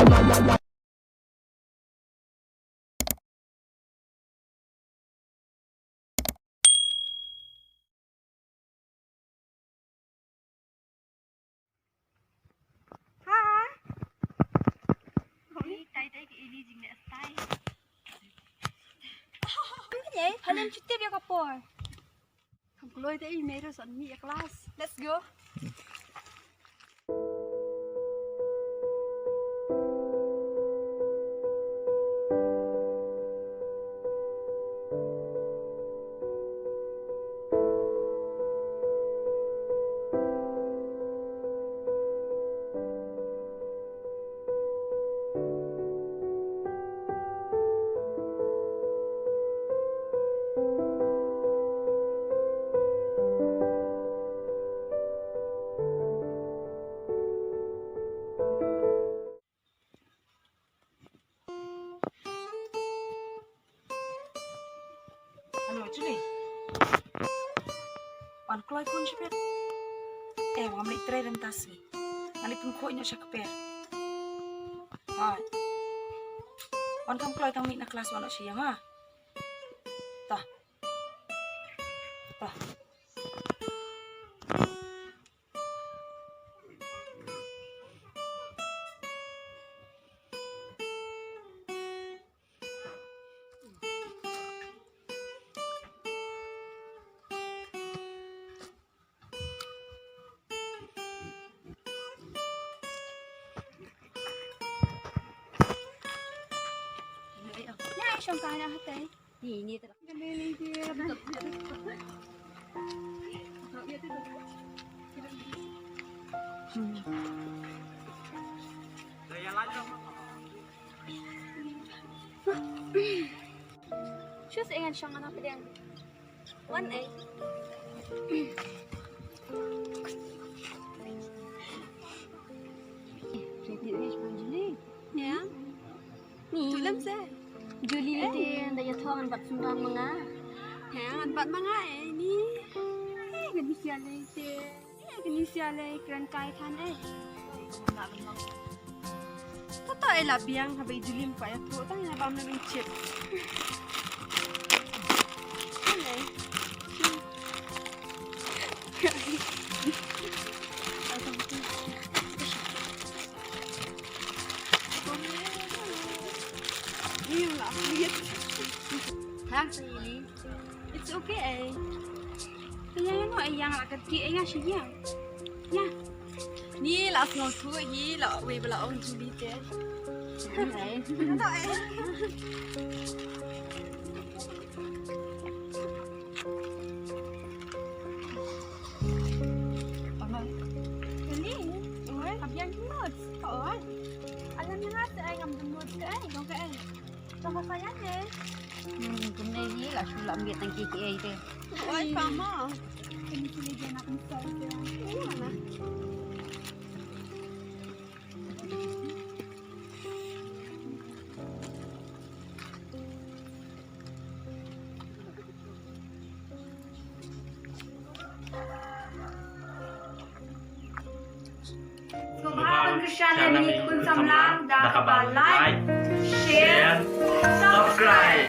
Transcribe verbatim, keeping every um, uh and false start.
Hi. Hi, tai tai ki Eli jingleh stai. Ni, phalem chuti biang ka por. Kam kloi te i mero san mi class. Let's go. Hello, Julie. Wan kloi khun shipet. Eh, wan leit trei rem tasi. Ngan leit pynkhuid noh sha kper. Hai. Wan kham kloi tang mih na klas wan noh sha ïing ha. Tah. Tah. Ïa, shong ka na hatai. Ni, ni, tara. Shu sa ïa ngan shong na pdeng. Wan ai. Ïa. Ni. Tu lem se. Julie, eh, te da ïathoh ngan bat sumra ma nga. He, ngan bat ma nga, eh, ni. Eh, ngan ïa lei te. Eh, ngan ïa lei kren kai than, eh. Tato, eh, la biang haba i Julie ym kwah ïathuh tang ïa bam na bynchit. Ni. Thanks, Eli. It's okay, eh. Ïa, ïa, no, eh, ïa, la kat ki, eh, ïa, shi, ïa. Ïa. Ni la sngewthuh hi, la wei ba la ong Julie te. Ni, eh. No, eh. Kali, oi, ka biang ki notes. Ka oi. Alam nga sa ai ngam don notes ka ai, dong ka ai. Dong ka kaya ne. Hmm, kumne hi la shu lam biat tang ki ki ai te. Oi, pama. Kini kini dia nak misal ke. Ini mana? Sngewbha ban kyrshan ïa ngi khun samla da kaba like, share, subscribe.